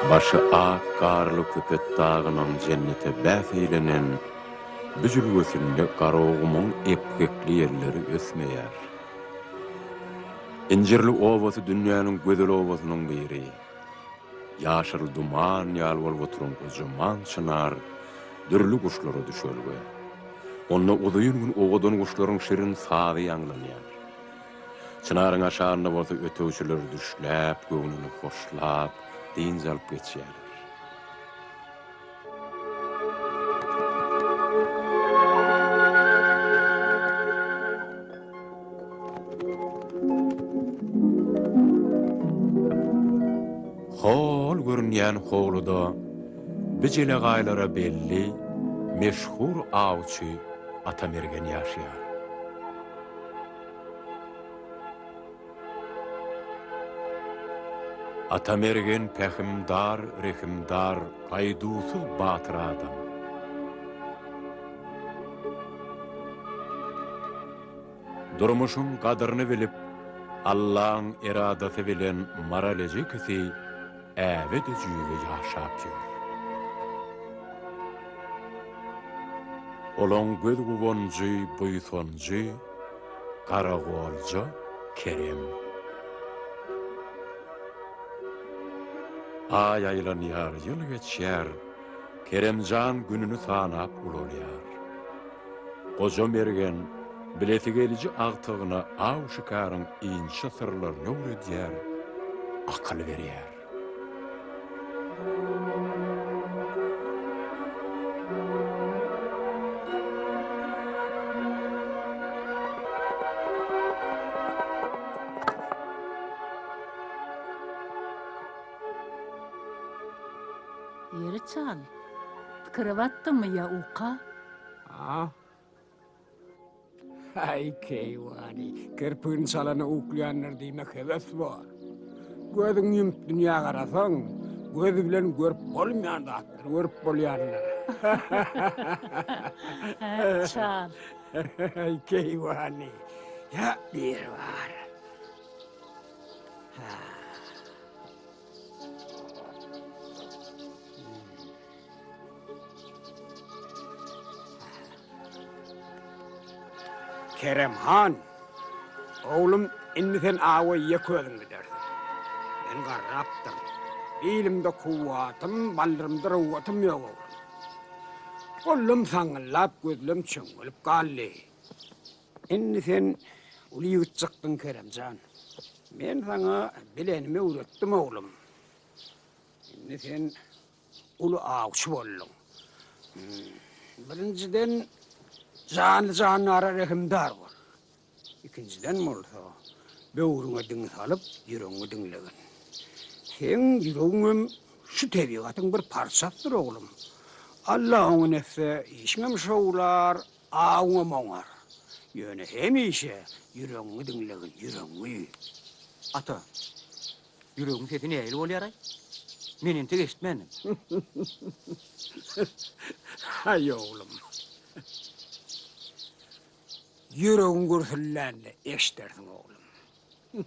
Başy ak garly Köpetdagynyň jennete bäs eýlenen bu jülgesinde Garagumuň epgekli ýelleri ösmeýär. Injirli obasy dünýäniň gözel obasynyň biri. Ýaşyl duman ýaly bolup oturan gojaman çynar dürli guşlara düşelge. Onda uzyn gün owadan guşlaryň şirin sazy ýaňlanýar. Çynaryň aşagynda bolsa ötegçiler düşläp, göwnüni hoşlap, dynç alyp geçýärler. Hol görünýän howluda bi jelegaýlara belli, meşhur awçy Atamergen ýaşaýar. Atamergen pähimdar, rehimdar, gaýduwsyz batyr adam. Durmuşyň gadyryny bilip, Allaň eradasy bilen Maral ejekisi äbe-de-jüýbe ýaşap ýör. Olaň göz guwanjy, buýsanjy Garagolja Kerem. Aý aýlanýar, ýyl geçýär, Keremjan gününi sanap ulalýar. Goja Mergen bilesigeliji agtygyna aw-şikaryň inçe syrlaryny öwredýär, akyl berýär. Ýeri çal, pikire batdyňmy ýa uka? A? Aý, keýwany, kirpigini çalana uklaýandyr diýmek hebes bor. Gözüňi ýumup dünýä garasaň, göz bilen görüp bolmaýan zatlary görüp bolýandyr. Hä, çal. Aý, keýwany, ýa biri bar. Hä. Kerem han, oglum, indi sen awa ýeke özüň gidersiň. Men garrapdyryn. Bilimde kuwwatym, baldyrymda röwwatym ýok, oglum. Gollum saňňyldap, gözlem çöňňelip galdy. Indi sen uly ýigit çykdyň, Kerem jan. Men saňa bilenimi öwretdim, oglum. Indi sen uly awçy bolduň. Birinjiden, janly-jandara rehimdar bol. Ikinjiden bolsa, böwrüňe diň salyp, ýüregiňi diňlegin. Seň ýüregiňem şu tebigatyň bir parçasydyr, oglum. Alla oňyn etse, işiňem şowlar, awyňam oňar. Ýöne hemişe ýüregiňi diňlegin, ýüregiňi. Ata, Ýüregiň sesi nähili bolýar-aý? Men entek eşitmändim. Haý, oglum. Ýüregiň gürsüldände eşdersiň, oglum.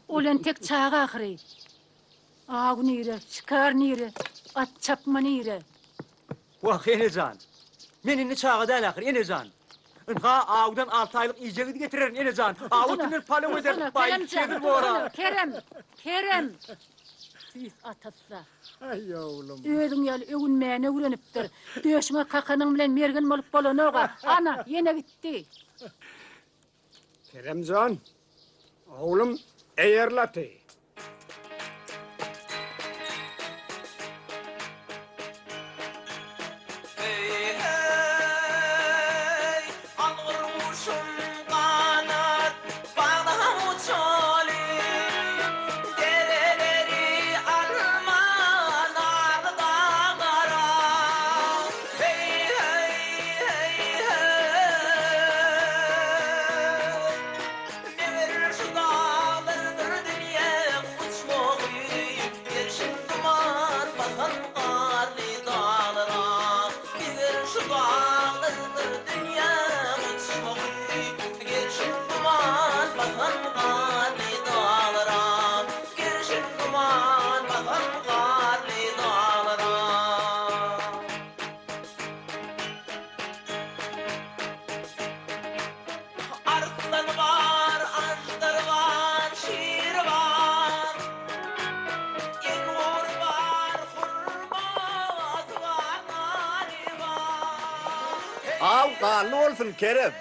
Ol entek çaga ahyry. Aw nire, şikar nire, at çapma nire? Wah, ene jan! Men indi çaga däl ahyry, ene jan! Ynha, awdan alty aýlyk iýjegidi getirerin, ene jan! Aw etinden palaw ederis, baý, hezil bor-a! Kerem! Kerem! Tüýs atasy-da. Aý, oglum! Özüň ýaly öwünmäni öwrenipdir. Döşüňe kakanyň bilen mergen bolup bolanok-a. Ana, ýene gitdi. Kerem jan, oglum, eýerle aty! Aw ganly bolsun, Kerem!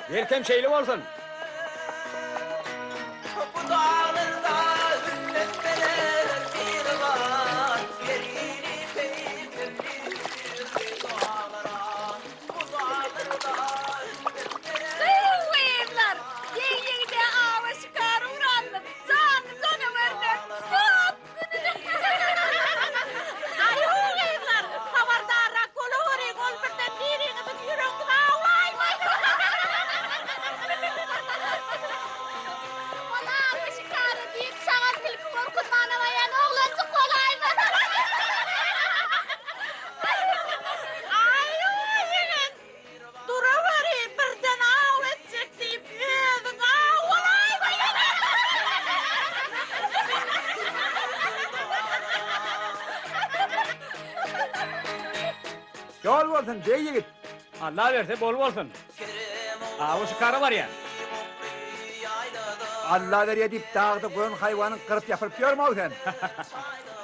Belkem şeýle bolsun. Bu daglarda hümmet berer biri bar, Perini peýkerli daglara. Bu daglarda hümmet berer Gyzlar, ýeg-ýegde awa şikar ugrandyk, janly janawerler köp gününe. Aý-u gyzlar, habardarrak bolaweriň, ol birden biriňiziň ýüregiňizi awlaýmasyn. Ol awa şikara diýip şagal tilki gorkuzmana barýan oglanjyk bolaýmasyn. Aý-u ýigit, Duraweri, birden aw etjek diýip, özüň aw bolaýma ýene! Ýol bolsun, beg ýigit! Alla berse, bol bolsun. Awa şikara barýan. Alla berýä diýip, dagda gören haýwanyň gyryp ýapyryp ýörme-ow sen.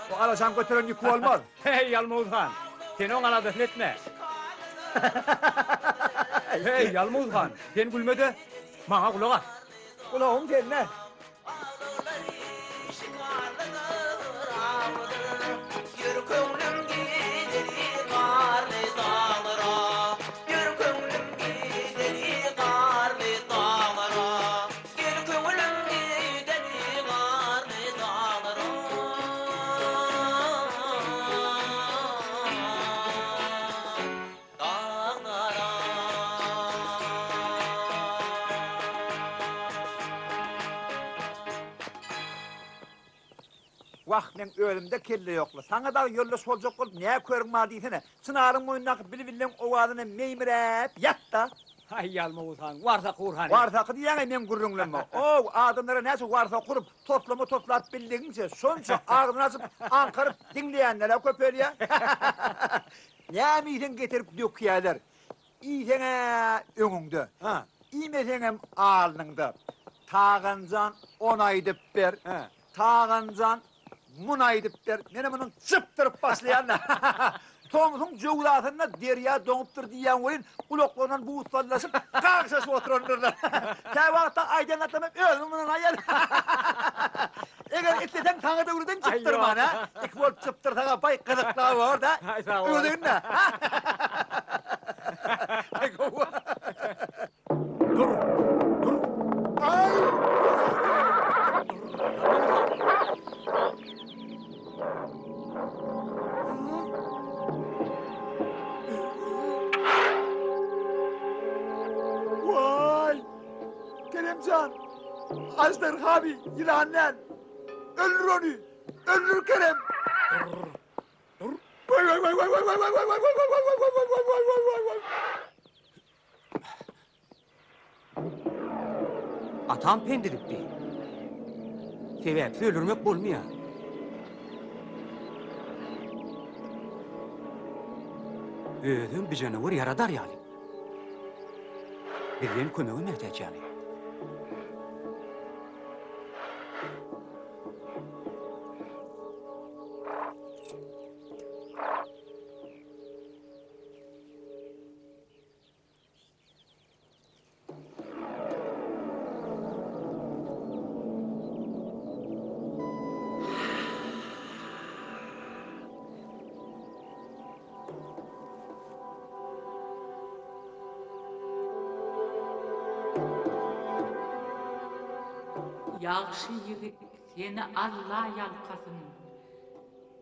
Bu alaşaň göteren ýüki bolmaz. Heý, Ýalmawuz han, sen oň aladasyny etme. Heý, Ýalmawuz han, sen gülme-de, maňa gulak as. Gulagym sende. Gel köňlüm gideli garly daglara. Daglara. Wah, meň özümde kelle ýokla. Saňa dagy ýoldaş boljak bolup nä körüň bar diýsene. Çynaryň boýundaky bilbilleň owazyna meýmiräp ýat-da. Haý, Ýalmawuz han, warsaky ur hany. Warsaky diýýäň-eý meň gürrüňlemme. Ow, adamlara näçe warsaky urup, toslama toslap bildigiňçe, şonça agzyny açyp, aňkaryp diňleýänler-ä köpelýär. Näme iýseň getirip dökýärler. Iýseň-ä öňüňde, iýmeseňem alnyňda. Taganjan ony aýdyp ber. Taganjan, muny aýdyp ber, menem munuň çypdyryp başlaýan-da. Tomsuň jöwzasynda derýa doňupdyr diýýän welin, gulaklaryndan buz sallaşyp, gagşaşyp oturandyrlar. Käwagtda aýdan zatlarymy özümiň mundan aýan. Eger isleseň saňa-da öwreden çypdyrman, hä? Iki bolup çypdyrsaň-a baý gyzykly bor-da. Öwredegin-dä. Aý gowy. Dur! Dur! Aý! Waý! Keremjan! Aždarha bi, ýylan däl! Öldür ony! Öldür Kerem! Dur! Waý waý waý waý waý waý waý waý waý waý waý waý waý waý waý waý waý waý Atam pent edipdi. Sebäpsiz öldürmek bolmaýar. Özem bijanawar ýaradar ýaly. Bizden kömege mätäç ýaly. Ýagşy ýigit seni Alla ýalkasyn,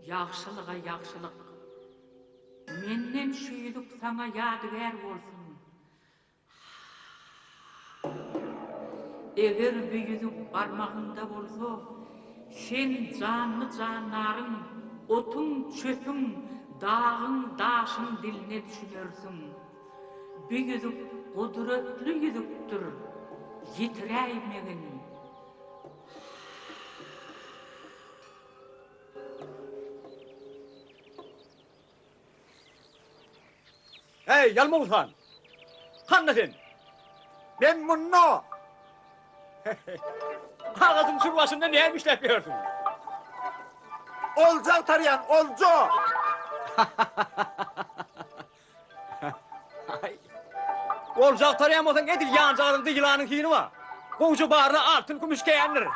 Ýagşylyga ýagşylyk. Menden şu ýüzük saňa ýadygär bolsun. Eger bu ýüzük barmagyňda bolsa, sen janly-jandaryň, otuň-çöpüň, dagyň-daşyň diline düşünersiň. Bu ýüzük gudratly ýüzükdir, ýitiräýmegin. Eý, Ýalmawuz han! Handa sen? Men munda! Agajyň çür başynda näme işläp ýörsüň? Olja agtarýan, olja! Aý. Olja agtarýan bolsaň edil ýanjagazyňda ýylanyň hini bar. Gowja barla altyn kümüş kändir.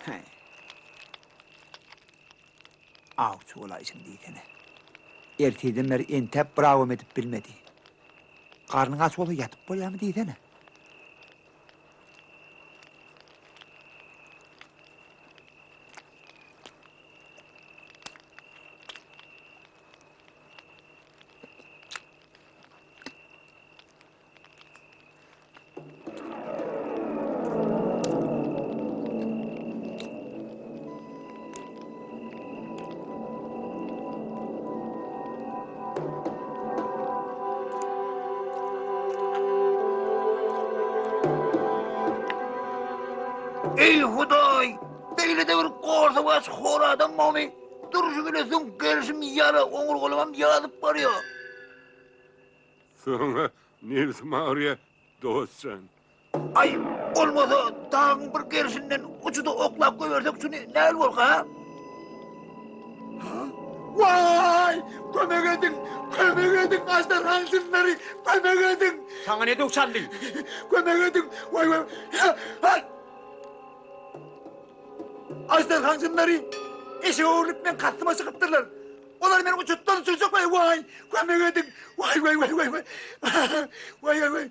Häý. Awçy bolaýşyň diýsene. Ertirden bäri entäp bir awam edip bilmedi. Garnyň aç bolsa ýatyp bolýarmy diýsene. Eý Hudaý! Beýle-de bir gorsawaç hor adam barmy? Durşy bile süňk gerşim ýala, oňurgalamam ýazyp barýar. Soňa nebsim agyrýa dost jan. Aý, bolmasa dagyň bir gerşinden uçuda oklap goýbersek şuny näl bolka, ha? Waý! Kömek ediň! Kömek ediň! Aždarhaň jynlary! Kömek ediň! Saňa ne döw çaldy? Kömek ediň! Waý, waý! Ha! Aždarhaň jynlary! Eşege öwrülip meň kastyma çykypdyrlar. Olar meni uçutdan uçurjak waý waý! Kömek ediň! Waý waý waý waý waý! Waý waý waý!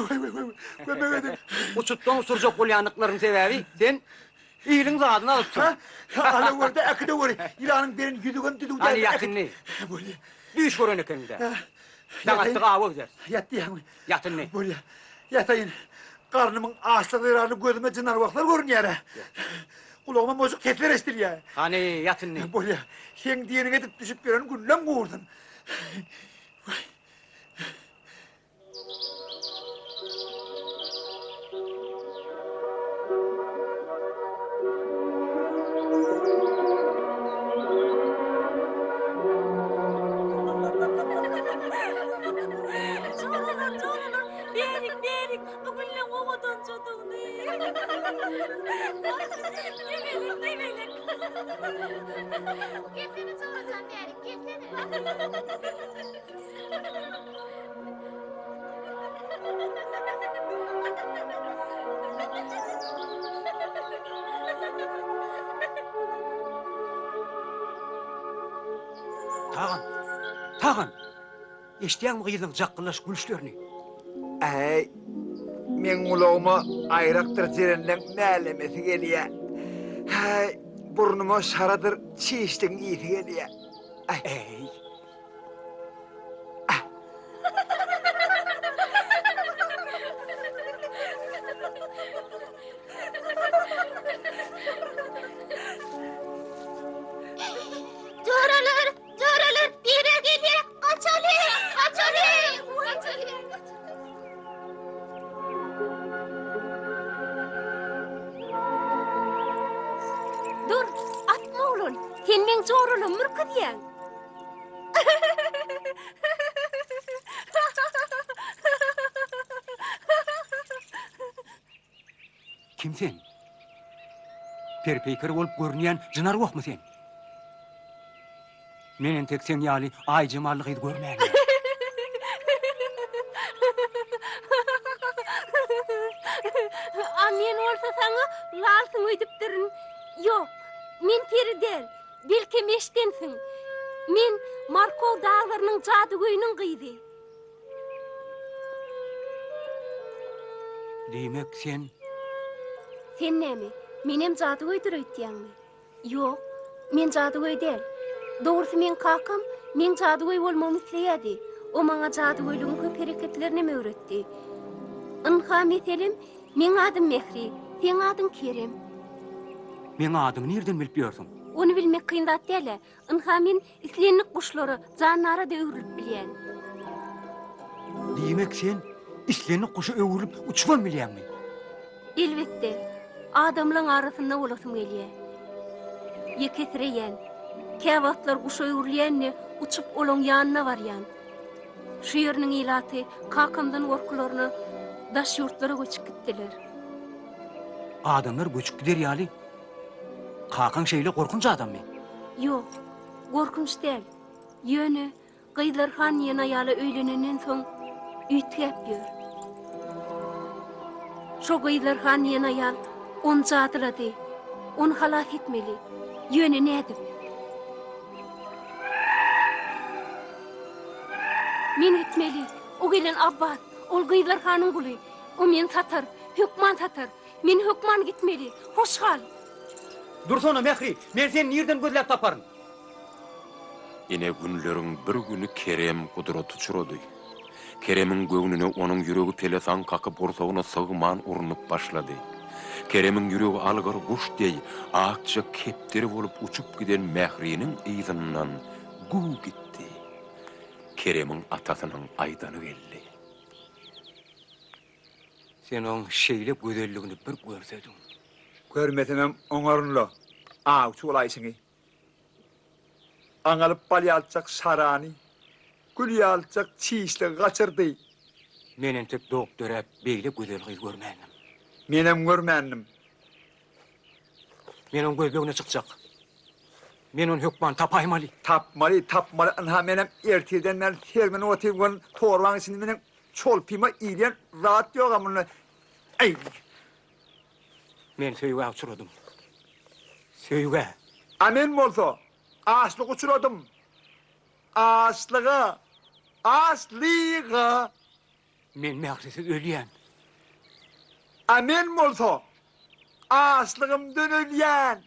Waý waý waý! Kömek ediň! Uçutdan uçurjak bolýandyklaryň sebäbi sen iliň zadyny alypsyň. Ha, alawerde äkideweri. Ýylanyň beren ýüzügem düzüw däl. Hany ýat indi. Bolýa. Düýş gören ekeniň-dä. Daň atdyk awa gideris. Ýat diýýäňmi? Ýat indi. Bolýa. Ýataýyn. Garnymyň açlygy zerarly gözüme jyn-arwahlar görünýär-ä. Gulagyma mojuk sesler eşidilýär. Hany, ýat indi. Bolýa. Seň diýeniňi edip düşüp ýören günlem gursun. Waý. Joralar, joralar, beriň, beriň, bu gülleň owadanjadygyny. Debelek, debelek. Gelsene jorajan bärik, gelsene. Tagan! Tagan! Eşidýäňmi gyzyň jakgyldaşyp gülüşlerini? Äý, meň gulagyma aýrakdyr jerenleň mälemesi gelýä. Häý, burnuma şaradyr çişligiň ysy gelýä. Äý! Joralar, joralar, biri gelýär, gaçalyň, gaçalyň, gaçalyň. Dur, atma oglan, sen meň joralamy ürküzýäň. Kim sen? Perpeýker bolup görünýän jyn-arwahmy sen? Men entek seň ýaly aý jemally gyz görmändim. A men bolsa saňa lalsyň öýdüpdirin. Ýok, men peri däl. Belkem eşdensiň. Men Markow daglarynyň jadygöýüniň gyzy. Diýmek, sen. Sen näme, menem jadygöýdür öýtýäňmi? Ýok, men jadygöý däl. Dogrusy meň kakam meň jadygöý bolmagymy isleýärdi. O maňa jadygöýlügiň köp hereketlerinem öwretdi. Ynha, meselem, meň adym Mähri, seň adyň Kerem. Meň adymy nirden bilip ýörsüň? Ony bilmek kyn zat däl-ä. Ynha, men islendik guşlara, jandara-da öwrülip bilýän. Diýmek, sen islendik guşa öwrülip uçubam bilýäňmi? Elbetde, adamlaň arasynda bolasym gelýär. Ýekesireýän. Käwagtlar guşa öwrülýän-de, uçup olaň ýanyna barýan. Şu ýeriniň ilaty kakamdan gorkularyna daş ýurtlara göçüp gitdiler. Adamlar göçüp gider ýaly, kakaň şeýle gorkunç adammy? Ýok, gorkunç däl. Ýöne Gyzlar han diýen aýala öýlenenden soň üýtgäp ýör. Şo Gyzlar han diýen aýal ony jadylady. Ony halas etmeli. Ýöne nädip? Men gitmeli. O gelen Abbas, ol Gyzlar hanyň guly. O meni satar, hökman satar. Men hökman gitmeli. Hoş gal. Dursana, Mähri, men seni nirden gözläp taparyn? Ine günleriň bir güni Kerem gudraty uçrady. Keremiň göwnüne onuň ýüregi pelesaň kakyp gursagyna sygman urnup başlady. Keremiň ýüregi algyr guş deý akja kepderi bolup uçup giden Mähriniň yzyndan güw gitdi. Keremiň atasynyň aýdany geldi. Sen oň şeýle gözelligini bir görsediň. Görmesemem oňaryn-la, awçy bolaýşyňy. Aňalyp bal ýalyjak şarany, gül ýalyjak çişligi gaçyrdy. Men entek dogup-döräp beýle gözel gyz görmändim. Menem görmändim. Men oň gözlegine çykjak. Men ony hökman tapaýmaly. Tapmaly, tapmaly. Ynha menem ertirden bäri sermenip otyryn, görün, torbaň içinde meniň çolpyma iýilýän zat ýog-a munda. Eý! Men söýgä uçradym. Söýgä. A men bolsa açlyga uçradym. Açlyga! Açlyga! Men mährisiz ölýän. A men bolsa açlygymdan ölýän.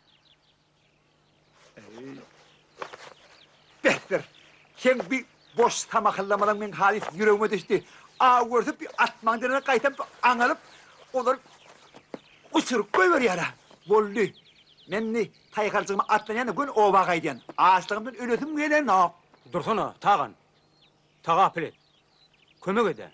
Besdir. Seň bi boş samahyllamalyň meň halys ýüregime düşdi. Aw görse bi atmaň derine gaýtam aňalyp, olary uçuryp goýberýär-ä. Boldy. Men indi taýharjygyma atlanýan-da göni oba gaýdýan. Açlygymdan ölesim gelenok. Dursana, Tagan. Tagapyl et. Kömek ed-ä.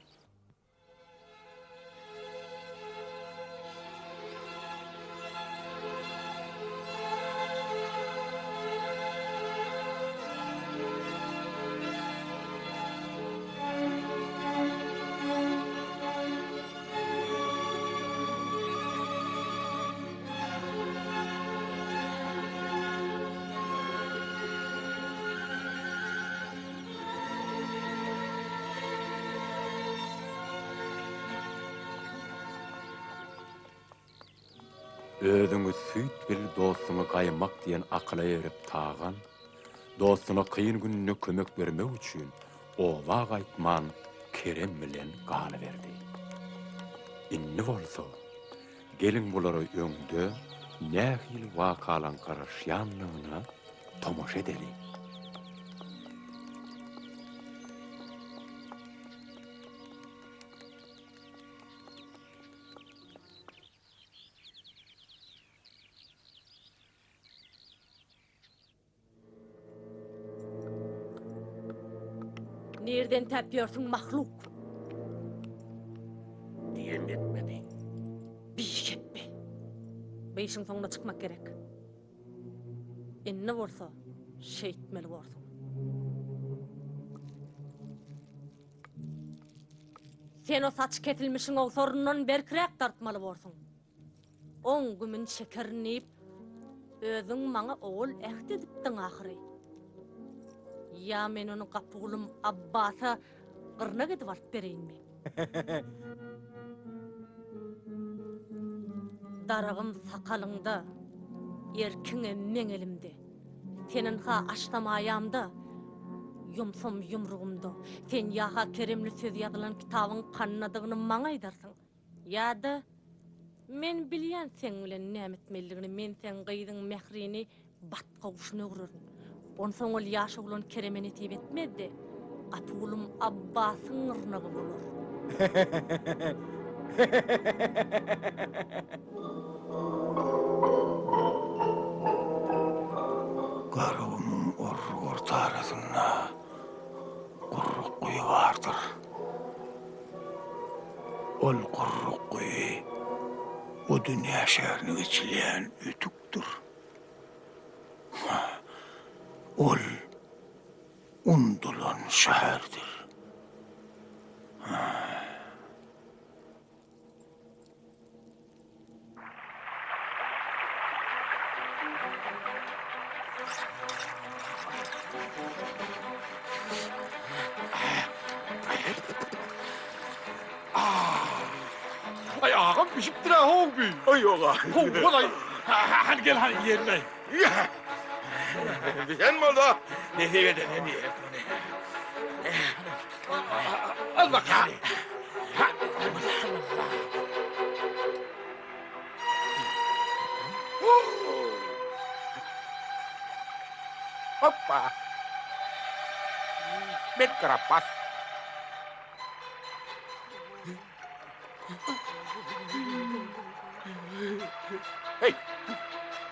Özüňi süýt bil, dostuňy gaýmak diýen akyla erip Tagan, dostuna kyn gününde kömek bermek üçin oba gaýtman Kerem bilen galyberdi. Indi bolsa, geliň bulara öňde nähili wakalaň garaşýandygyna tomaşa edeliň. Nirden täp ýörsüň mahluk? Diýen etmedi. Bihepbe. Bu işiň soňuna çykmak gerek. Indi bolsa şeýtmeli borsuň. Sen o saç kesilmişiň owsaryndan berkräk dartmaly borsuň. Oň gümün çekerin diýip, özüň maňa owal äht edipdiň ahyry. Ýa men ony gapygulym Abbasa gyrnak edip alyp bereýinmi? Daragym sakalyňda, erkiňem meň elimde. Sen ynha açsam aýamda, ýumsam ýumrugymda. Sen ýa-ha keremli söz ýazylan kitabyň kannadygyny maňa aýdarsyň. Ýa-da, men bilýän seň bilen näme etmelidigini, men seň gyzyň Mährini batga guşuna öwrerin. Onsoň ol ýaş oglan Kereme nesip etmez-de, Gapygulym Abbasyň gyrnagy bolar. Garagumuň orruk-orta arasynda gurruk guýy bardyr. Ol gurruk guýy. O dünýä şäherine geçilýän ötükdir. Ol undulan şäherdir. Ay agam bişipdir ha how bi. Ay ýoga. How bolay. Hadi gel hadi ýerine. Sen bolda nesip eden hem ýerek muny. Al bakalım. Hoppa. Bet karapas. Hey,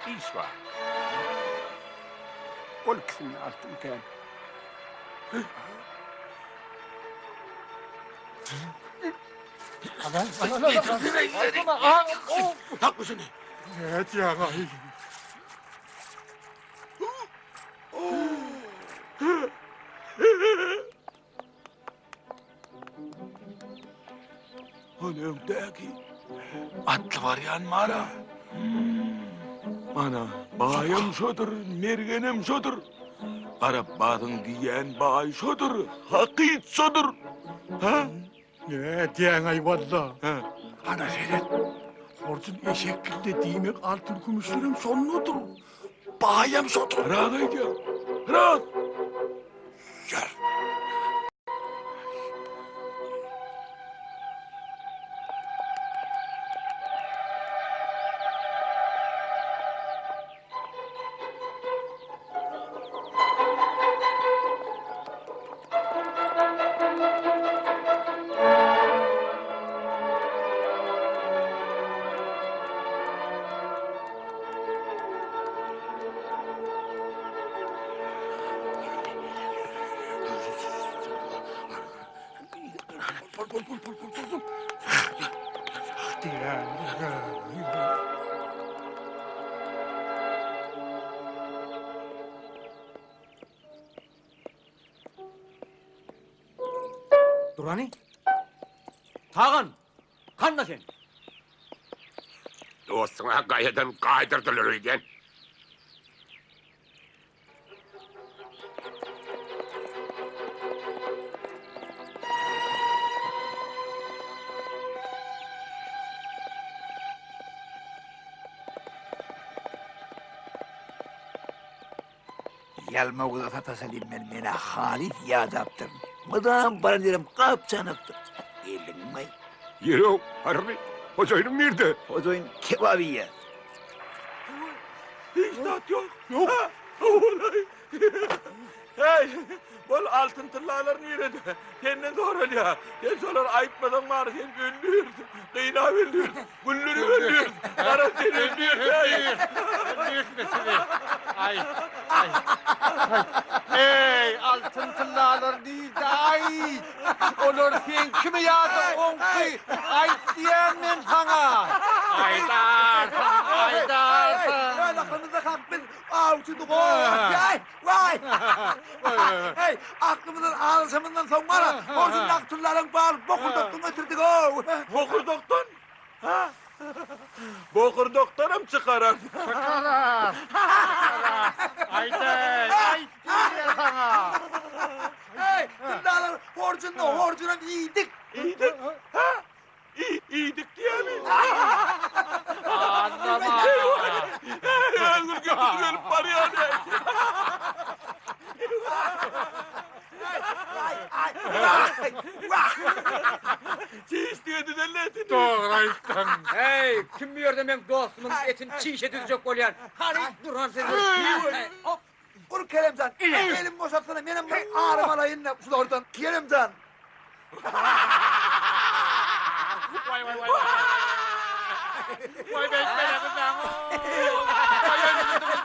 iş bar. Ol ikisini altyn kän. Tak şuny. Evet ya. Ol öňdäki atly barýan mara. Mana baýam şodur, mergenem şodur. Garapbazyň diýýän baýy şodur, hakyt şodur. Ha? Ne diýäň-aý walla? Ana seret. Horjun eşekgilde diýmek altyn kümüşlerem şondadyr. Baýam şodur. Ras aýdýaň. Ras. Ýör. Durany. Tagan, handa sen? Dostuňa gaýadan gaýdyrdylar öýdýän. Ýalmawuza sataşaly men menä halys ýadapdyryn. Mydam baran ýerim gapjanypdyr. Geldiňmi? Ýeri-ow, harby, hojaýynyň nirde? Hojaýyn kebap iýýär. Hiç zat ýok. Ýok. Howalaý. Heý, bol altyn tyllalar nirede? Senden soralýar. Sen şolary aýtmasaň bary sen öldüris. Gynap öldüris. Güldürip öldüris. Gara sen öldüris. Öldüris sizi. Aý, aý. Heý, altyn tyllalar nirde? Aýt. Olar seňkimi ýa-da oňky? Aýt diýýän men saňa. Aýdarsyň, aýdarsyň. Öz aklymyzda kalk biz awçydyk-ow. Waý! Heý, aklymyzdan azaşamyzdan soň bara, horjundaky tyllalaryň baryny bokurdakdan götürdik-ow. Bokurdakdan? Ha? Bokurdakdanam çykarar. Çykarar. Çykarar. Aýdaý, aýt diýýän saňa. Heý, tyllalar horjunda, horjunam iýdik. Iýdik? Ha? Iýdik diýýämi? Aldama. Öňür götür gelip barýan. Çiş diýe düzeldi etini. Dogry aýtdyň. Heý, kim bu ýerde meň dostumyň etini çişe düzjek bolýan? Hany, duran sen. Hop, ur Keremjan. Elimi boşatsana, menem bir aram alaýyn-da şulardan. Keremjan. Waý waý waý. Waý beýtmeli gyzlaň. Waý öldürdüňiz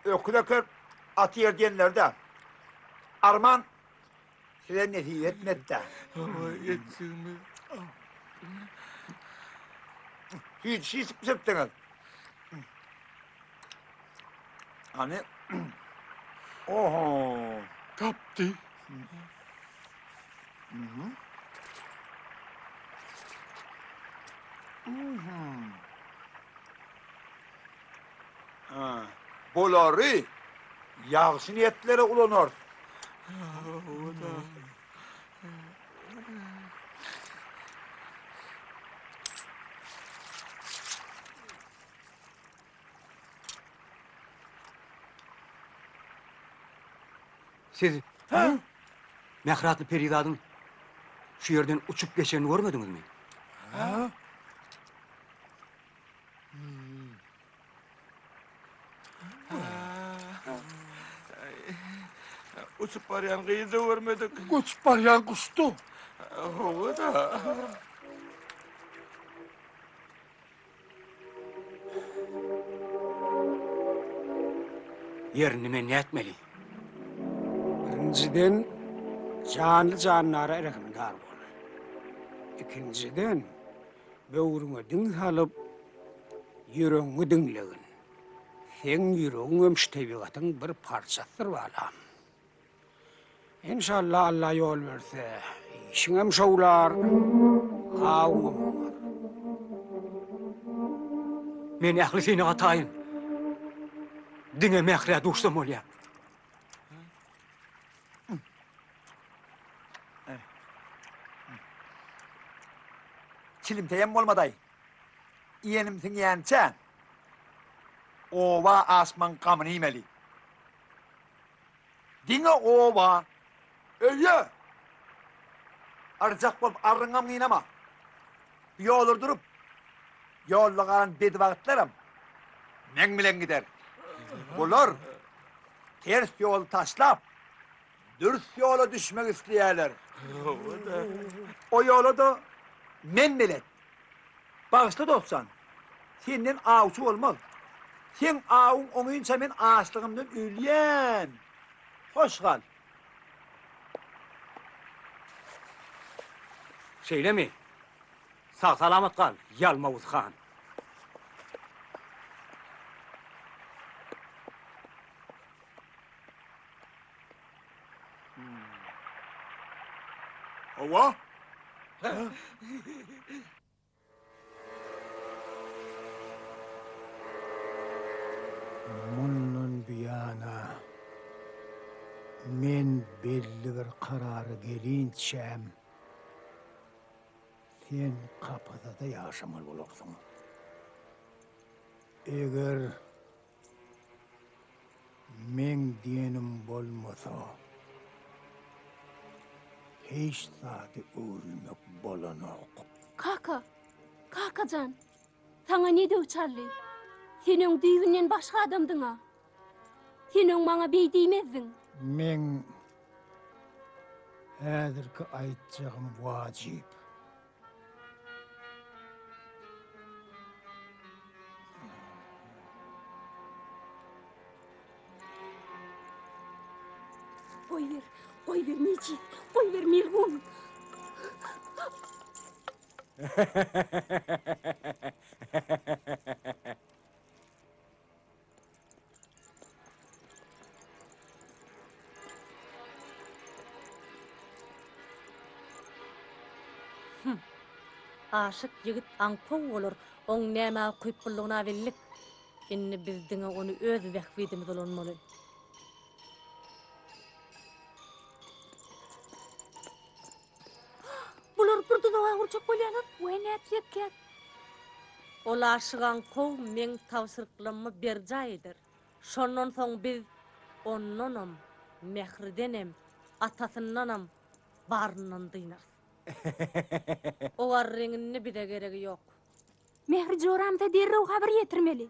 Öküz eker, at ýer diýenleri-dä. Arman, size nesip etmedi-dä. Etjigimi. Süýji şişip bişiripdiňiz. Hany? Oho! Tapdy. Mhm. Mhm. Ha, bulary ýagşy niýetlere ulanarys. Siz Mähri atly perizadyň şu ýerden uçup geçenini görmediňizmi? Ha? Uçup barýan gyzy-da görmedik. Göçüp barýan guşdy. Hawa-da. Ýer indi men nätmeli? Birinjiden, janly-jandara rehimdar bol. Ikinjiden, böwrüňe diň salyp, ýüregiňi diňlegin. Seň ýüregiňem şu tebigatyň bir parçasydyr balam. Enşalla Alla ýol berse, işiňem şowlar, awuňam oňar. Men ähli synaga taýyn. Diňe Mährä duşsam bolýar. Çilimteýem bolmadaý. Iýenim siňýänçä, oba aşmaň gamyny iýmeli. Diňe oba, öýe! Arjak bolup arryňam gynama. Bu ýollar durup, ýolda galan bedibagtlaram meň bilen gider. Bular ters ýoly taşlap, dürs ýola düşmek isleýärler. O ýola-da men belet. Bagyşla dostjan, senden awçy bolmaz. Seň awuň oňynça men açlygymdan ölýän. Hoş gal. Şeýlemi? Sag-salamat gal, Ýalmawuz han. Hawa. Mundan buýana men belli bir karara gelinçäm, sen kapasada ýaşamaly bolarsyň. Eger Meň diýenim bolmasa, hiç zady öwrülmek bolanok. Kaka, kaka jan, saňa ne döw çaldy? Sen öň düýbünden başga adamdyň-a. Sen öň maňa beý diýmezdiň. Meň häzirki aýtjagym wajyp. Goýber, goýber Mejit, goýber melgun. Hum. Aşyk ýigit aňkow bolar, oň nämä ukyplylygyna bellik. Indi biz diňe ony öz bähbidimize ulanmaly. Bular bir duzaga gurjak bolýarlar. Weý nätjekkäk? Ol aşyk aňkow meň tabşyryklammy berjaý eder. Şondan soň biz ondanam, Mähridenem, atasyndanam baryndan dynarys. O garryň indi bize geregi ýok. Mähri joramyza derrew habar ýetirmeli.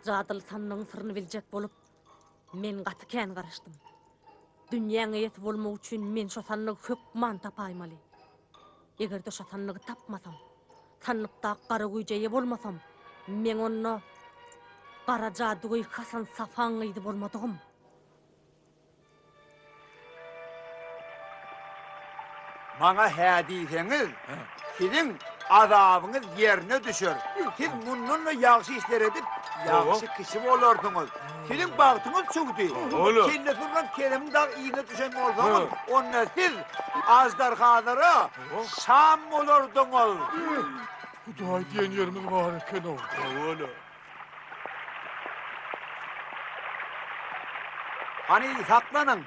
Jadyly sandygyň syryny biljek bolup. Men gaty kän garaşdym. Dünýäň eýesi bolmak üçin men şo sandygy hökman tapaýmaly. Eger-de şo sandygy tapmasam, sandykdaky gara güýje eýe bolmasam, meň onda gara jadygöý Hasan Safaň gyzy bolmadygym. Maňa hä diýseňiz, siziň azabyňyz ýerine düşer. Siz mundan-da ýagşy işler edip, ýagşy kişi bolarsyňyz. Siziň bagtyňyz çüwdi. Kellesi urlan Keremiň dagy yzyna düşen bolsaňyz, onda siz aždarhalara şam bolardyňyz. Hudaý diýen ýerimiz bar eken-ow. Hawa-la. Hany, saklanyň!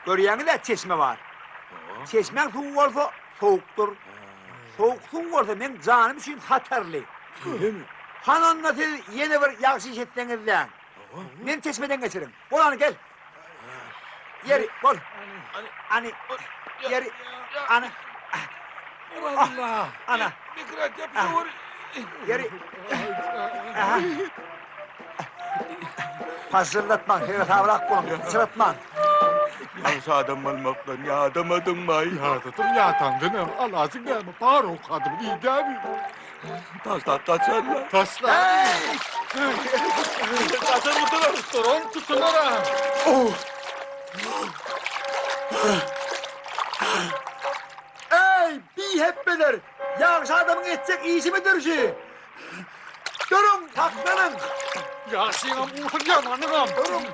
Görýäňiz-ä, çeşme bar. Çeşmäň suwy bolsa sowukdyr. Sowuk suw bolsa meň janym üçin hatarly. Şeýlemi? Hany onda siz ýene bir ýagşy iş etseňiz-läň. Meni çeşmeden geçiriň. Bol hany, gel. Ýeri, bol. Hany, ýeri, hany. Allah! Ana. Mikrat ýapyşawur. Ýeri. Aha. Pažžyldatmaň, seresabrak boluň, syçratmaň. Ýagşy adam bolmakdan ýadamadyňmaý? Ýadadym, ýadandanam alajyň näme, bar owkadymy iýdämi? Taşlap gaçarlar. Taşla. Gaçar gutular. Duran tutular ha. Eý, bihepbeler! Ýagşy adamyň etjek işimidir şu? Duruň, saklanyň! Ýagşyňam ursun, ýamanyňam. Duruň!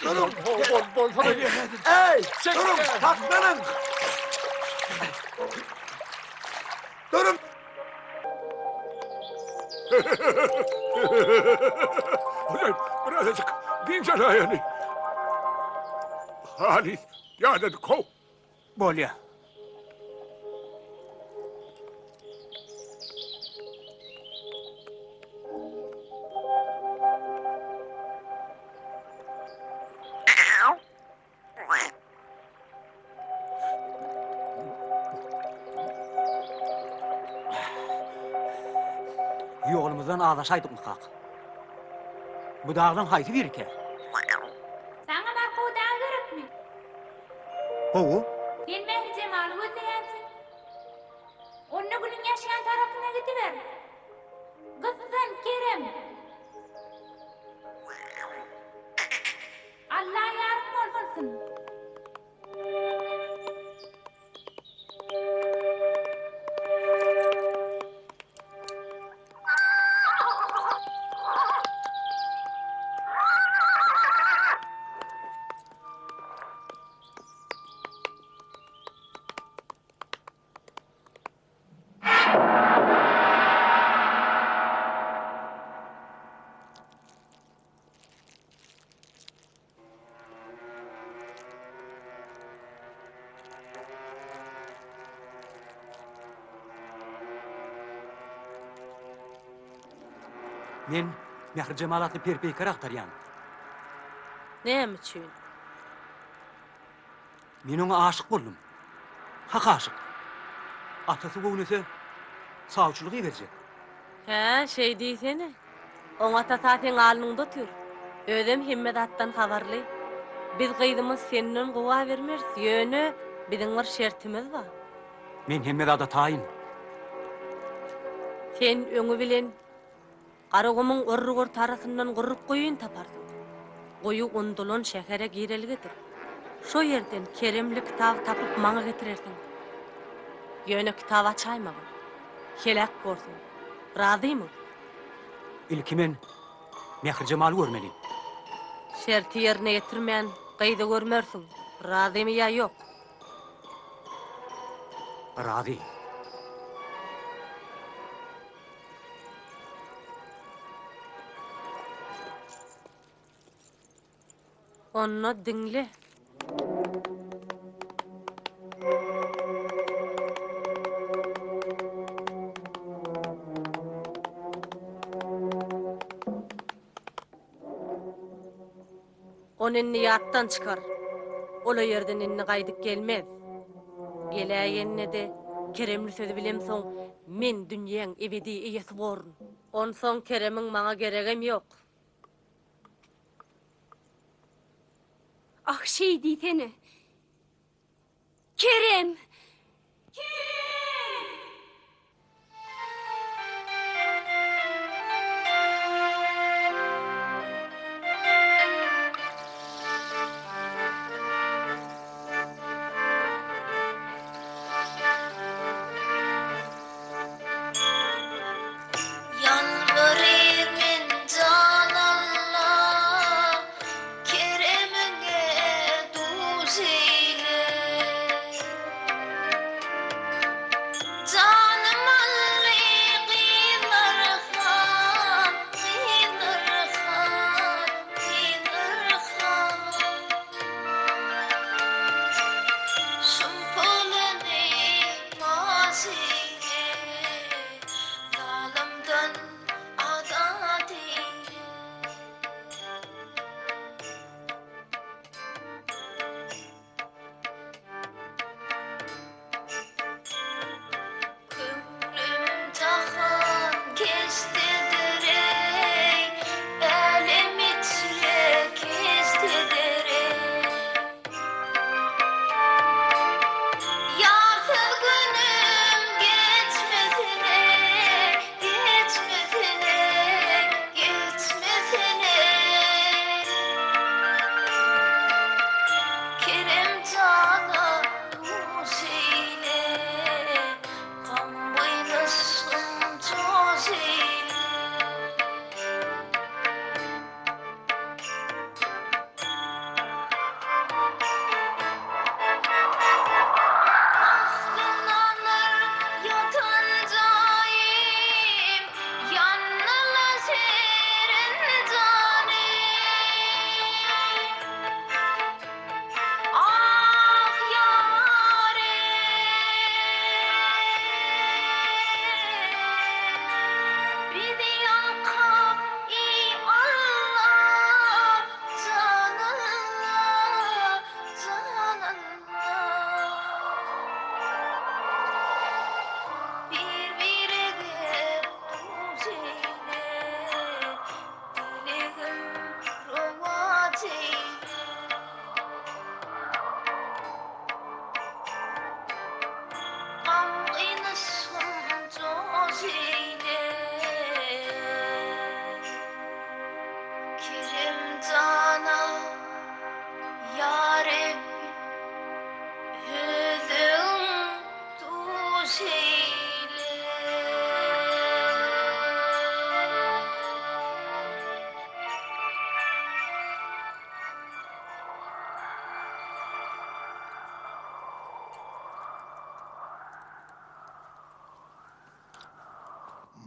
Duruň! Bol, bolsana. Eý, duruň, saklanyň! Duruň! Birazajyk dynç alaýaly. Halys ýadadyk how. Bolýa. Ýolumyzdan azaşaýdykmykak? Bu daglaň haýsy birikä? Saňa Markow dagy gerekmi? Gowy. Sen Mährijemaly gözleýänsiň. Onda Gülüň ýaşaýan tarapyna gidiber. Gyssan, Kerem! Alla ýaryň bolsun! Men Mährijemal atly per-peýker agtarýan. Näme üçin? Men oňa aşyk boldum. Hak aşyk. Atasy göwnese, sawçylyk iberjek. Hä, şeý diýsene. Oň atasy-a seň alnyňda otyr. Özem hemme zatdan habarly. Biz gyzymyzy senden gowa bermeris, ýöne biziň bir şertimiz bar. Men hemme zada taýyn. Sen öňi bilen Garagumuň orruk-orta arasyndan gurruk guýyny taparsyň. Guýy undulan şähere girelgedir. Şo ýerden keremli kitaby tapyp maňa getirersiň. Ýöne kitaby açaýmagyn. Heläk borsuň. Razymyň? Ilki men Mährijemaly görmeli. Şerti ýerine ýetirmän gyzy görmersiň. Razymy ýa ýok? Razy. Onda diňle. Ony indi ýatdan çykar. Ol o ýerden indi gaýdyp gelmez. Geläýende-de Keremli sözi bilemsoň, men dünýäň ebedi eýesi borun. Onsoň Keremiň maňa geregem ýok. Ah, şeý diýsene. Kerem! Ýalbaryr men jan Alla, Keremiňe duz eýle. Janym aldy gyzlar han, gyzlar han, gyzlar han. Şum puluny naz eýle, Zalymdan azat eýle. Köňlüm jahan keşdedir-eý, Älem içre keşdedir-eý. Ýarsyz günüm geçmesine, geçmesine, geçmesine. Kerem jana duş eýle, Gam gynyşgym joş eýle. Aslyndandyr ýatan jaýym, Ýannyla şirin janym. Ah, ýarym, Bizi ýalkap, eý, Alla, Jan Alla, jan Alla. Bir-birege duş eýle, Dilegim rowaç eýle. Gamgyn yşgym joş eýle. Kerem jana, ýa Reb, özüň duş eýle.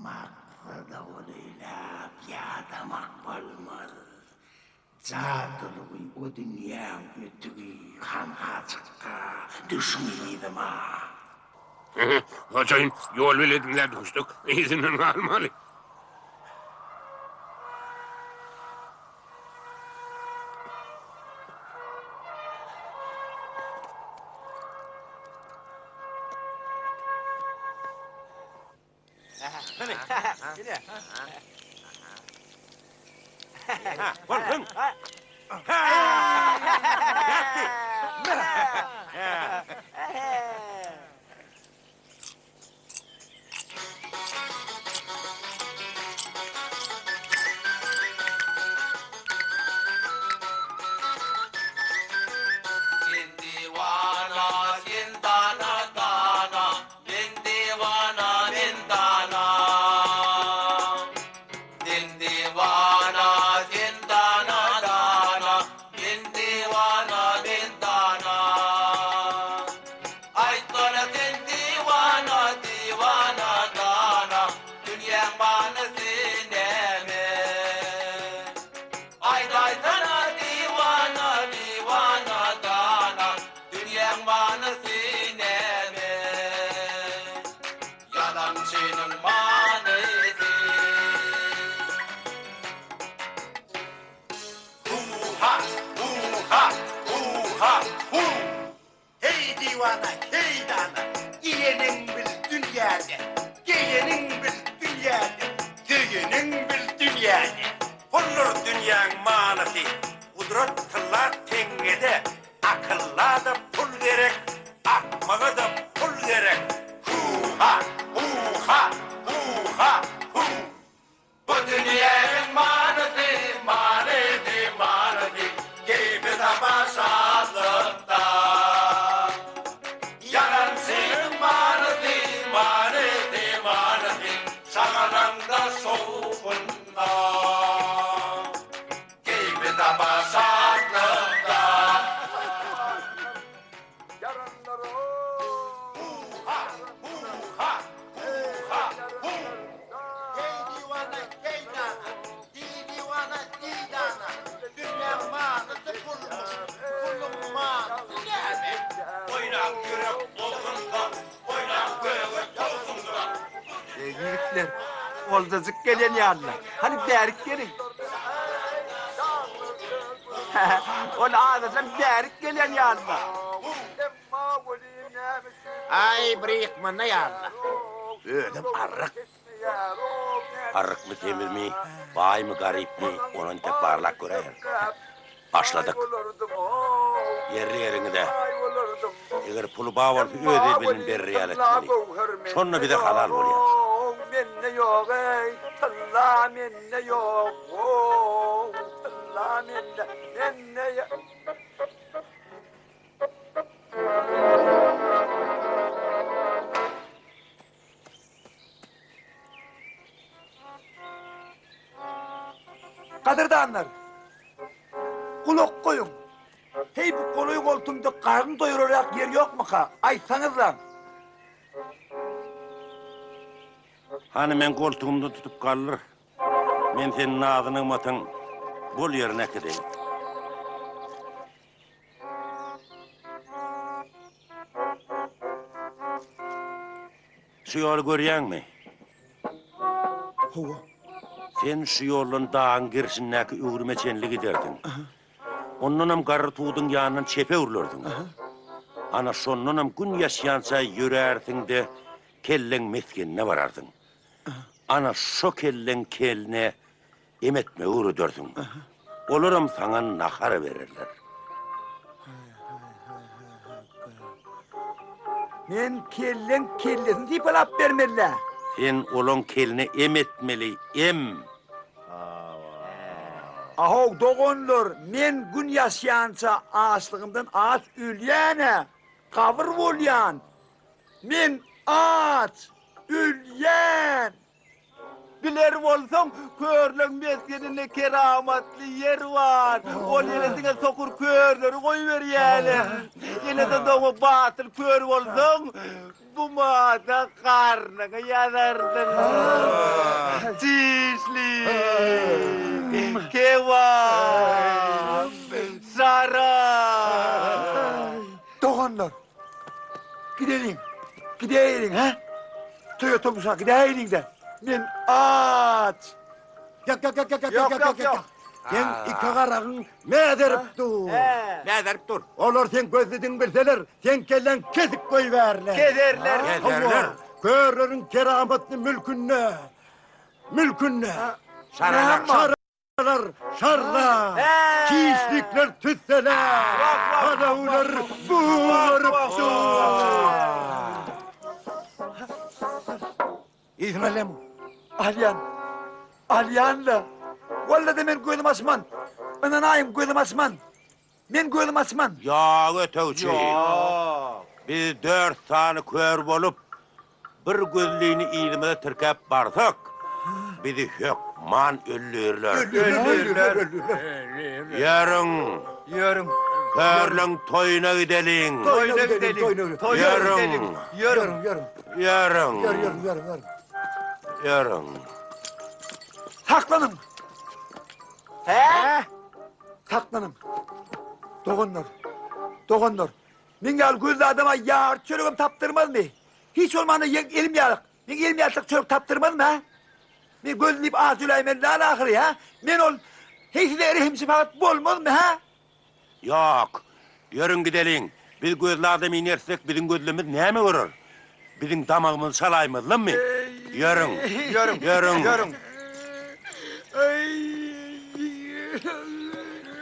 Maksada golaýlap ýadamak bolmaz. Jadylygy o dünýäň ötügi hanha çykga düşüň yzyma. Hojaýyn, ýol beledimiz-ä duşduk, yzyndan galmaly. Bolsun. Sen diwana, sen dana, dana, Men diwana, men dana. Sen diwana, sen dana, dana, Men diwana, men dana. Aýtsana sen diwana, diwana, dana, Dünýäň manysy näme? Aýdaýsana diwana, diwana, dana, Dünýäň manysy näme? Ýalançynyň manysy. Hu-ha, hu-ha, hu-ha, hu! Heý diwana, heý dana, Iýeniň bil dünýäde, Geýeniň bil dünýäde, Söýeniň bil dünýäde. Puldur dünýäň manysy, Gudrat. Gudrat tylla teňňede, akylla-da pul gerek, akmaga-da pul gerek. Hu-ha, hu-ha, hu-ha, hu! Bu dünýäniň manysy, manysy, manysy, keýpi-sapa şatlykda. Ýalançynyň manysy, manysy, manysy, şagalaňda, şowhunda. Keýpi-sapa şatlykda. Hu-ha, hu-ha, hu-ha, hu! Heý diwana, heý dana, diý diwana, diý dana, Dünýäň manysy pulmuş, puluň manysy näme? Oýnaň ýürek bolsun-da, oýnaň göge towsun-da. Eý ýigitler, oljajyk gelen ýalylar. Hany bärik geliň. Ol azajam bärik gelen ýalylar. Aý, bir ýykmanda ýalylar. Özem arryk. Arrykmy, semizmi, baýmy, garypmy, ony entek barlap göräýerin. Başladyk. Ýerli-ýeriňize. Eger puly bar bolsa öz eli bilen berer ýaly etmeli. Şonda bize halal bolýar. Mende ýok eý, tylla mende ýok, how, tylla mende, mende ýok. Gadyrdanlar! Gulak goýuň! Heý, bu golaý-goltumda garyn doýurarýak ýer ýokmuka? Aýtsaňyzlaň! Hany, meň goltugymdan tutup galdyr. Men seni nazy-nygmatyň bol ýerine äkideýin. Şu ýoly görýäňmi? Hawa. Sen şu ýoldan dagyň gerşindäki öwrüme çenli gidersiň. Ondanam garry tuduň ýanyndan çepe öwrülersiň. Ana, şondanam gün ýaşýança ýörärsiň-de, kelleň mesgenine bararsyň. Ana, şo kelleň keline Em etmegi öwredersiň. Olaram saňa nahar bererler. Men kelleň kellesini sypalap bermeli-dä. Sen olaň keline em etmeli, em! Ahow, doganlar, men gün ýaşýança açlygymdan aç ölýän-ä, gabyr bolýan. Men aç ölýän! Biler bolsaň, körleň mesgeninde keramatly ýer bar. Ol ýere diňe sokur körleri goýberýärler. Ýene-de doňa batyl kör bolsaň, bu mada garnyňy ýazardyň. Çişli, kebap, şarap. Doganlar, Gideliň. Gidäýeliň, hä? Toýa tomusha gidäýeliň-dä. Men aç. Ýok, ýok, ýok, ýok, ýok, ýok, ýok. Seň iki garagyň mäzerip dur. Mäzerip dur. Olar seň gözlüdigiňi bilseler, seň kelläňi kesip goýbärler. Keserler. Hawa, körleriň keramatly mülkünde, mülkünde. Şaralar. Şarlar şarla, çişlikler tüssele, palawlar bugaryp dur. Yzyny alýarmy? Alýan. Alýan-la. Walla-da men gözüm açman. Ynanaýyň, gözüm açman. Men gözüm açman. Ýok, ötegçi. Ýok. Biz dört sany kör bolup, bir gözlini yzymyza tirkäp barsak, bizi hökman öldürirler. Öldürirler. Ýörüň. Ýörüň. Körleň toýuna gideliň. Toýuna gideliň. Toýuna gideliň. Ýörüň. Ýörüň. Ýörüň. Ýörüň, ýörüň, ýörüň. Ýörüň. Saklanyň. Hä? Saklanyň. Doganlar. Doganlar. Meň ýaly gözli adama ýarty çöregem tapdyrmazmy? Hiç bolmanda ýeň elim ýalyk. Meň elim ýalyk çörek tapdyrmazmy, hä? Men gözli diýip aç öläýmeli däl ahyry, hä? Men ol Heý size rehim-şepagat bolmazmy, hä? Ýok. Ýörüň gideliň. Biz gözli adam inersek, biziň gözlemiz näme görer? Biziň damagymyzy çalaýmazlarmy? Ýörüň. Ýörüň. Ýörüň. Ýörüň.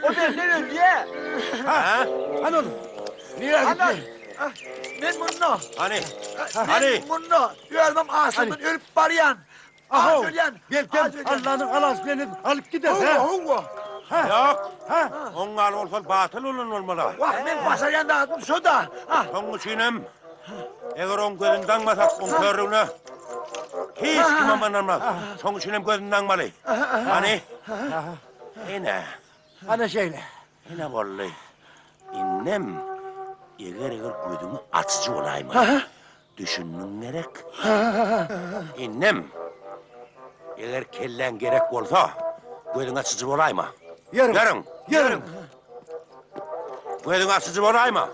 O bende ölýä. Ha? Hany ol? Nirä gitdi? Men munda. Hany? Hany? Men munda. Özüm açlykdan ölüp barýan. Aho, Aç ölýän. Belkem Allanyň alasy bilen alyp gider. Howwa, howwa. Ýok. Oň ýaly bolsa batyl bolan bolmaly. Wah, men başarýan zadym şo-da. Şoň üçinem eger oň gözüni daňmasak, oň körlügine hiç kimem ynanmaz. Şoň üçinem gözüni daňmaly. Hany? Ine. Ana şeýle. Ine boldy. Indem eger-eger gözüňi açyjy bolaýmaly. Düşündiň gerek? Indem eger kelläň gerek bolsa, gözüňi açyjy bolaýma. Ýörüň. Ýörüň. Ýörüň. Gözüňi açyjy bolaýma.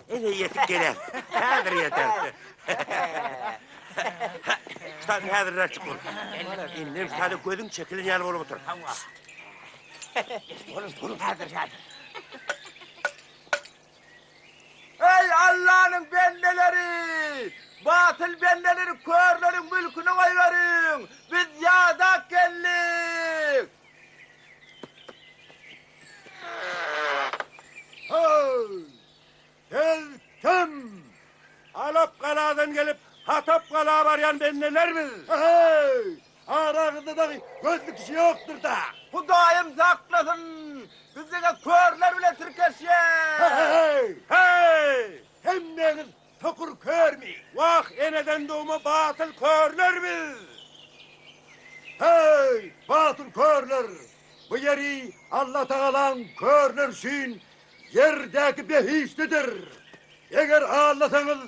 Ine ýetip geler. Häzir ýeter. Ştan häzirräk çyk bol. Indem ştana gözüň çekilen ýaly bolup otur. Boluň, boluň. Häzir, häzir. Eý, Allanyň bendeleri! Batyl bendeleri körleriň mülküne goýberiň! Biz ýadap geldik! Heý! Siz kim? Alap galadan gelip, Hatap gala barýan bendeler biz! Heý! Araňyzda dagy gözli kişi ýokdur-da! Hudaýym saklasyn! Biz diňe körler bilen tirkeşýäs! Heý! Heý! Hemmäňiz sokur körmi? Wah, eneden dogma batyl körler biz! Heý, batyl körler! Bu ýeri Allatagalaň körler üçin ýerdäki behişdidir. Eger aldasaňyz,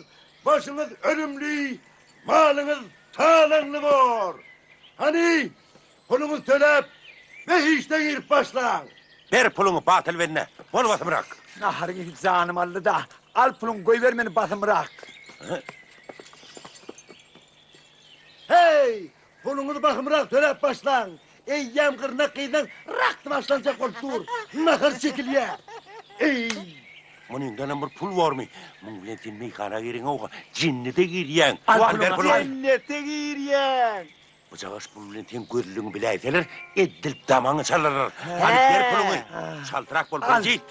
başyňyz ölümli, malyňyz talaňly bor. Hany, puluňyzy töläp, behişde girip başlaň. Ber puluňy, batyl bende, bol basymrak. Naharyň ysy janymy aldy-da. Al puluňy, goýber meni basymrak. Heý, Puluňyzy bahymrak töläp başlaň. Eýýäm gyrnak gyzlaň raksy başlanjak bolup dur. Nahar çekilýär. Eý! Munyňdanam bir pul bormy? Muň bilen sen meýhana gireňok-a, jennete girýäň. Al Al ber puluňy, puluňy. Jennete girýäň. Bujagaş pul bilen seň gözlügiňi biläýseler, eddil damaňy çalarlar. Hany ber puluňy. Çaltrak bol, birjit.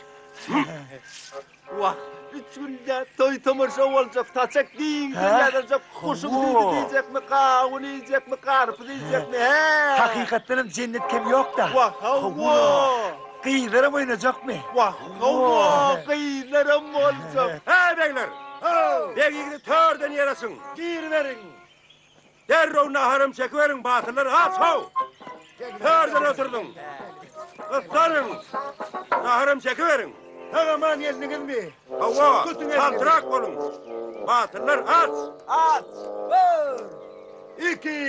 Wah, üç günde toý-tomaşa boljak, saçak giňden ýazyljak, guşuň süýdi diýjekmi, gawun iýjekmi, garpyz iýjekmi, hä? Hakykatdanam jennet kem ýok-da. Wah, hawa! Gyzlaram oýnajakmy? Wah, hawa, gyzlaram boljak. Heý, begler! Beg ýigidi törden ýere çyň! Giriberiň! Derrew naharam çekiberiň, batyrlar, aç-how! Törden oturdyň! Gyssanyň! Naharam çekiberiň! Sag-aman geldiňizmi? Hawa, Tutuň eliňizi! çaltrak boluň! Batyrlar, aç! Aç! Bir, iki,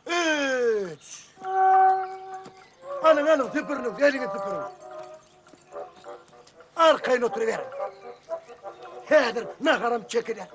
üç. Alyň, alyň, süpüriniň, eliňi süpüriň. Arkaýyn oturyberiň. Häzir naharam çekiler.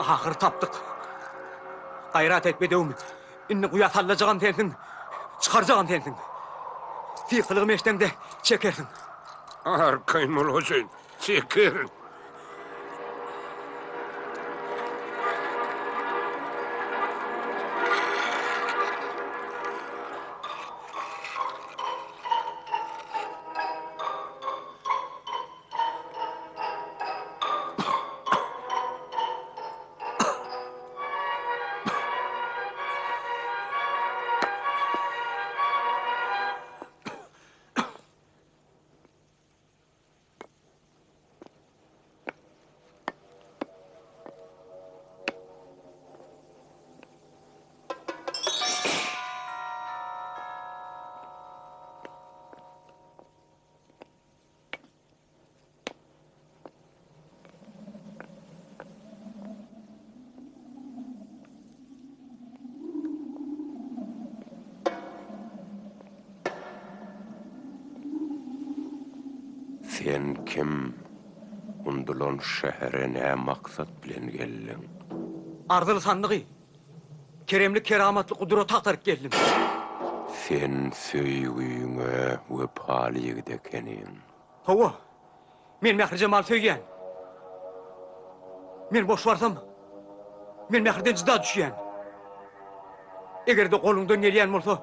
Ahyry tapdyk. Gaýrat et bedewim. Indi guýa sallajagam sensiň, çykarjagam sensiň. Sykylygymy eşdeňde çekersiň. Arkaýyn bol hojaýyn, çekerin. Sen kim? Undulan şähere nä maksat bilen geldiň? Arzyly sandygy, keremli keramatly gudraty agtaryp geldim. Sen söýgüňe wepaly ýigit ekeniň. Hawa, men Mährijemaly söýýän. Men boş barsam, men Mähriden jyda düşýän. Eger-de goluňdan gelýän bolsa,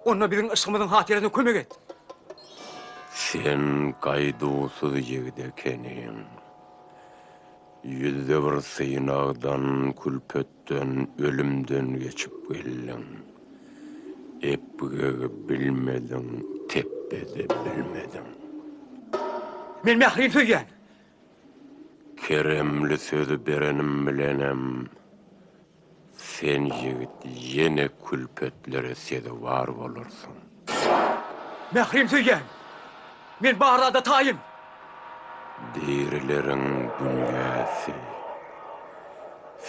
onda biziň yşgymyzyň hatyrasyna kömek et. Sen gaýduwsyz ýigit ekeniň. Ýüzde bir synagdan, külpetden, ölümden geçip geldiň. Epgegi bilmediň, tepbe-de bilmediň. Men Mährini söýýän. Keremli sözi berenim bilenem, Sen ýigit ýene külpetlere sezewar bolarsyň. Mährim söýýän. Men bar zada taýyn. Dirileriň dünýäsi.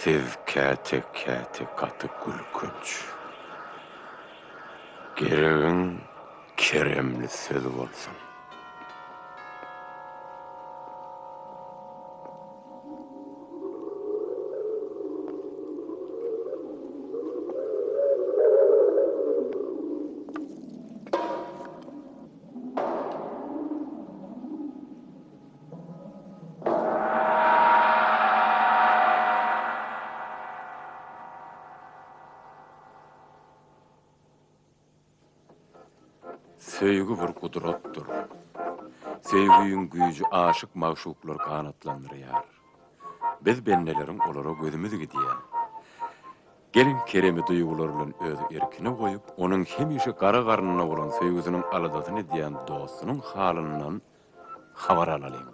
Siz käte-käte gaty gülkünç. Geregiň keremli söz bolsun. Söýgi bir gudratdyr. Söýgiň güýji aşyk-magşuklary ganatlandyrýar. Biz bendeleriň olara gözümiz gidýär. Geliň Keremi duýgular bilen öz erkine goýup, onuň hemişe gara garnynda bolan söýgüsiniň aladasyny edýän dostunyň halyndan habar alalyň.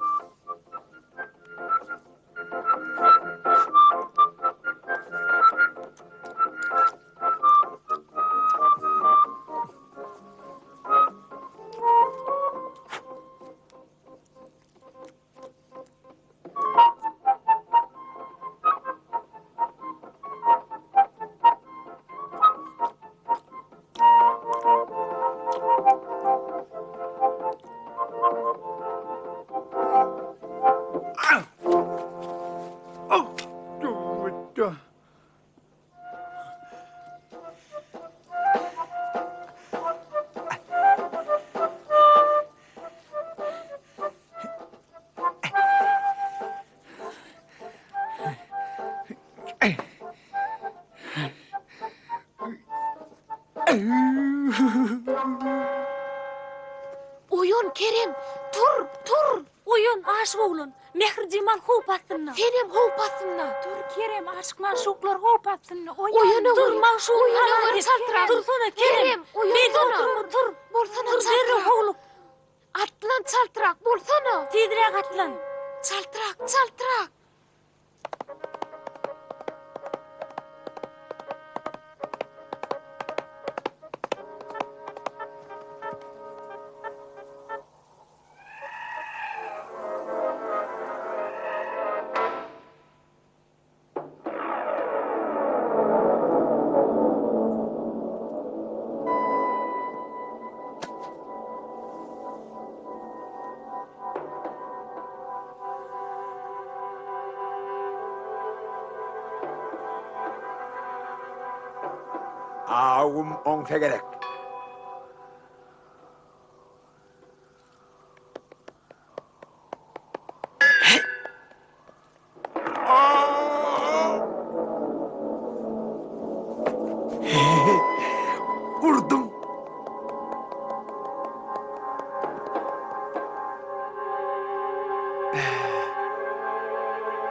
Oýan, Kerem! Tur, tur! Oýan, aşyk oglan! Mährijemal howp astynda. Senem howp astynda. Tur, Kerem, aşyk magşuklar howp astynda. Oýan, Oýan, Tur, magşuk Oýan, oýan, çaltrak. Tursana, Kerem! Kerem, oýansana. Beýdip oturma, tur! Bolsana, Tur, derrew çaltrak. howluk! Atlan, çaltrak, bolsana. Tizräk atlan! Çaltrak, çaltrak. Awum oňsa gerek. Urdum.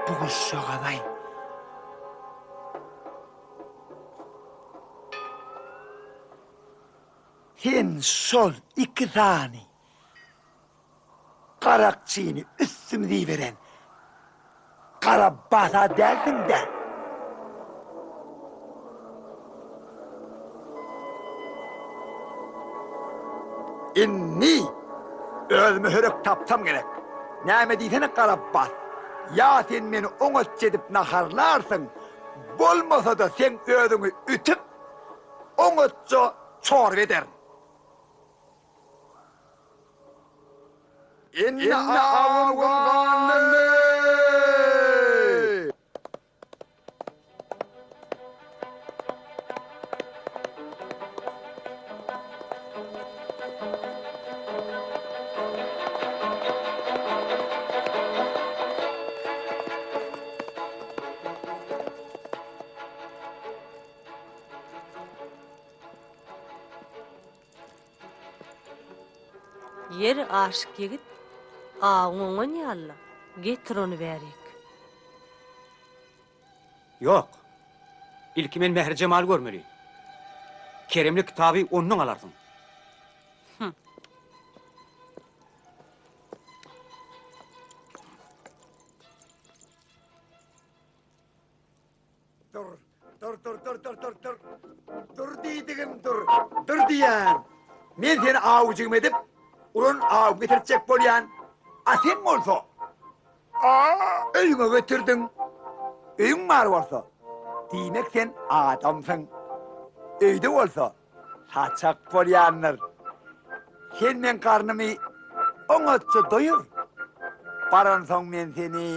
Bu guşjagaz-aý. Sen şol iki sany garakçyny üstümize iberen gara basa dälsiň-dä? Indi özüme hörek tapsam gerek. Näme diýsene gara bas. Ýa sen meni oňatja edip naharlarsyň, bolmasa-da seň özüňi ütüp, oňatja çorba ederin. Indi awum ganly! Ýeri, aşyk ýigit, awyň oňan ýaly-la, getir ony bärik. Ýok. Ilki men Mährijemaly görmeli. Keremli kitaby ondan alarsyň. Hum. Dur, dur, dur, dur, dur, dur, dur. Dur diýdigim dur. Dur diýýän. Men seni awjygym edip, ulan aw getirtjek bolýan. A sen bolsa, a öýüňe getirdiň. Öýüň bar bolsa, diýmek sen adamsyň. Öýde bolsa, saçak bolýandyr. Sen meň garnymy oňatja doýur. Baransoň men seni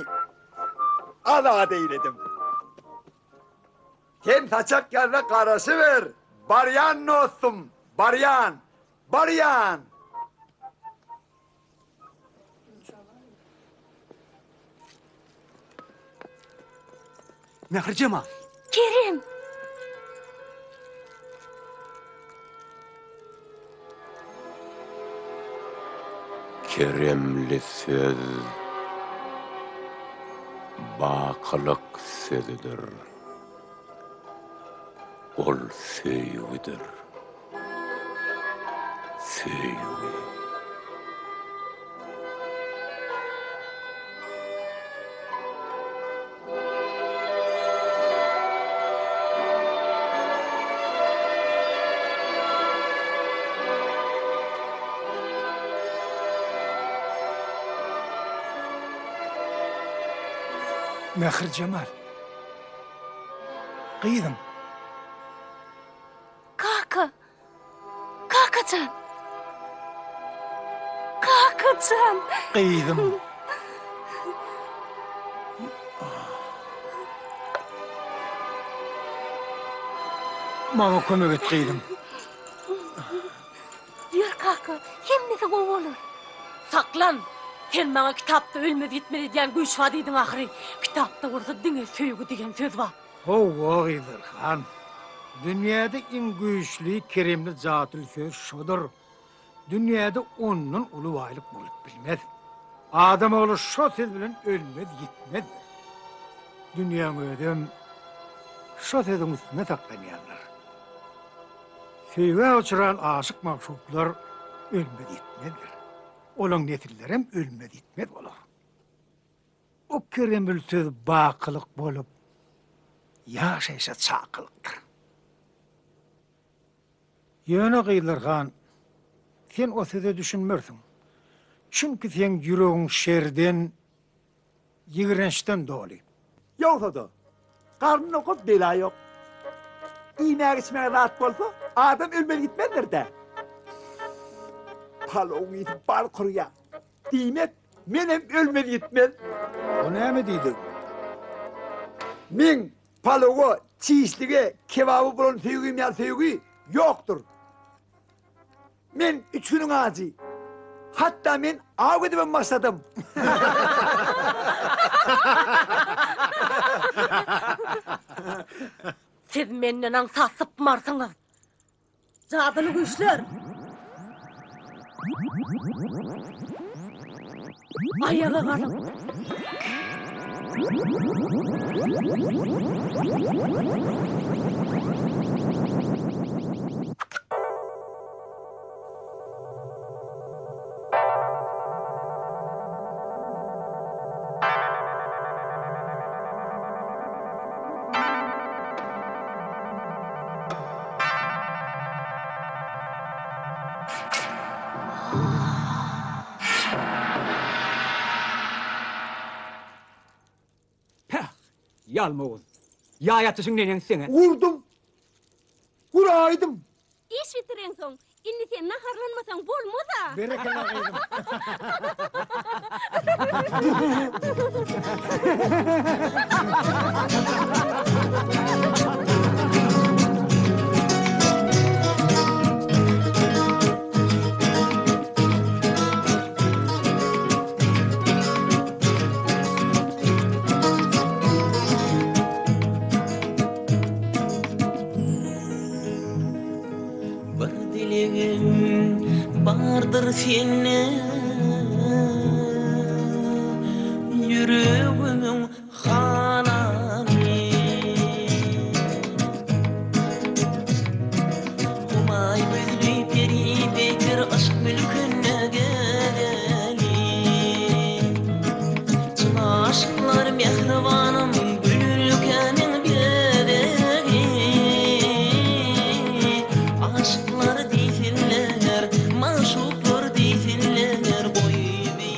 Azat eýledim. Sen saçak ýazda garaşyber. Barýan dostum, barýan, barýan. Mährijemal. Kerem! Keremli söz bakylyk sözüdir. Ol söýgüdir. Söýgi. Mährijemal. Gyzym. Kaka! Kakajan! Kakajan! Gyzym. Maňa kömek et gyzym. Ýör kaka, hemmesi gowy bolar. Saklan! Sen maňa kitapda ölmez-ýitmez edýän güýç bar diýdiň ahyry. Kitapda bolsa diňe söýgi diýen söz bar. Hawa, Gyzyl han. Dünýäde iň güýçli, keremli jadyly söz şodur. Dünýäde ondan uly baýlyk bolup bilmez. Adam ogly şo söz bilen ölmez-ýitmezdir. Dünýäň özem şo sözüň üstünde saklanýandyr. Söýgä uçran aşyk-magşuklar ölmez-ýitmezdir. Olaň nesillerem ölmez-ýitmez bolar. O keremli söz bakylyk bolup, ýaşaýşa çakylykdyr. Ýöne Gyzlar han, sen o söze düşünmersiň. Çünki seň ýüregiň şerden, ýigrençden doly. Ýogsa-da, garny dokup bela ýok. Iýmäge-içmäge zat bolsa, adam ölmez-gitmezdir-dä. Palawyň ysy bal kurýar. Diýmek, menem ölmez-ýitmez. O näme diýdigiň? Meň palowa, çişlige, kebaba bolan söýgim ýaly söýgi. ýokdur. Men üç günüň ajy. Hatda men aw edibem başladym. Siz menden aňsat sypmarsyňyz. Jadyly güýçler! Aýaga galyň! Päh, ýalmawuz. Ýaý atyşyň neneň seňe? Urdum. Guraýdym. Iş bitireňsoň, indi sen naharlanmasaň bolmaz-a. Berekella gyzym. Bir dilegim bardyr senden Ýüregimiň halany Humaý gözli peri peýker yşk mülkünde gezeli Çyn aşyklar mähribanym gül ülkäniň bezegi Aşyklar diýsinler, magşuklar diýsinler goý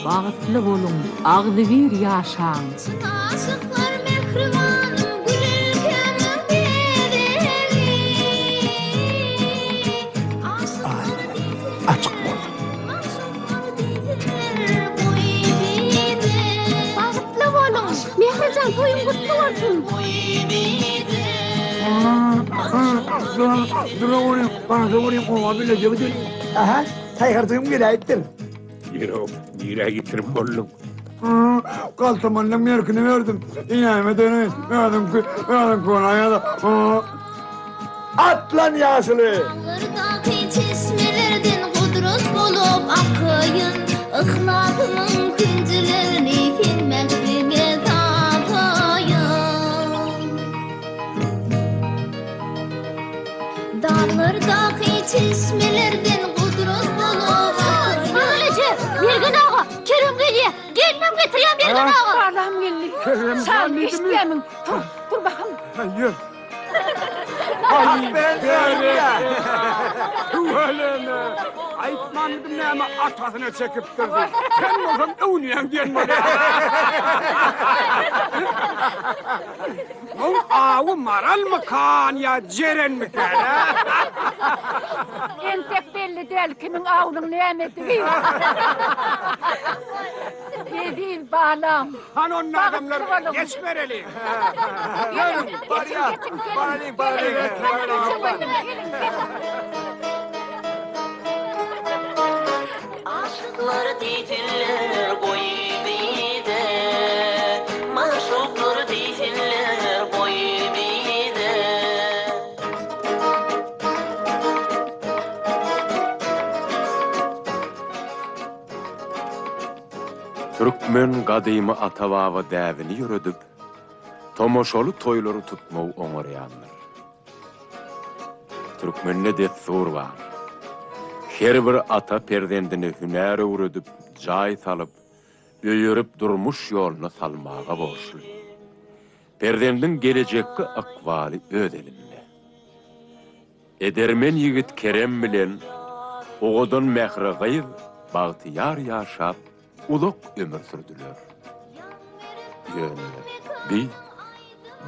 Bagtly boluň, agzybir ýaşaň! Çyn aşyklar mähribanym gül ülkäniň bezegi Aşyklar Açyk bolsun. Magşuklar diýsinler goý bize Bagtly boluň! Mährijan toýuň gutly bolsun! Dura görýän, ganata görýän oba bileje gidelim. Aha, taýharjygym geläýipdir. Ýok, nirä ýitirim bolduň? Galtamanyň merkini berdim. Inäme döneýin, özüňki, özüňki bolaýa-da. Atlan ýaşuly! Daglardaky çeşmelerden gudrat bolup akaýyn, Yhlasymyň künjilerini sen mähriňe tapaýyn. Daglardaky çeşmelerden gudrat bolup akaýyn. Agal eje, Mergen aga, Kerem gelýä, gelinem getirýä Mergen aga. Balam geldi. Şaly eşitýämiň? Tur, tur bakalym. Ýör. Aý, berekella! Tüweleme! Aýtmanmydym näme atasyna çekipdir diýip. Sen bolsaň öwünýäň diýen bolýar. Muň awy maralmykan ýa jerenmikan, a? Entek belli däl kimiň awunyň nämedigi. Eziz balam. Hany onda adamlar geçibereliň. Ýörüň, barýas. Baralyň, baralyň. Aşyklar diýsinler goý bize, Magşuklar diýsinler goý bize. Türkmen gadymy ata-baba däbini ýöredip, tomaşaly toýlary tutmagy oňarýandyr. Türkmende dessur bar. Her bir ata perzendine hünär öwredip, jaý salyp, öýerip durmuş ýoluna salmaga borçly. Perzendiň gelejekki ykbaly öz elinde. Edermen ýigit Kerem bilen owadan Mähri gyz bagtyýar ýaşap, uzak ömür sürdüler. Ýöne bi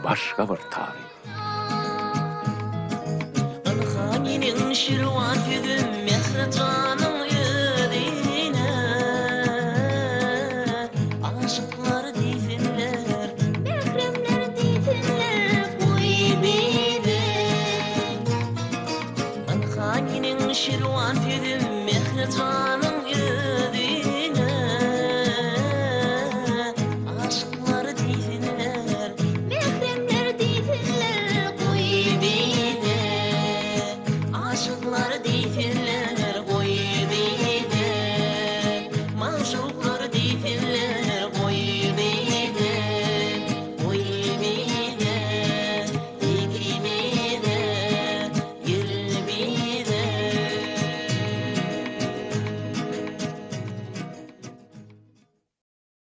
başga bir taryh. Ynha meniň şirwan sözüm Mähri janyň özüne Aşyklar diýsinler Mähremler diýsinler goý bize. Ynha neneň şirwan sözüm Mähri janyň özüne.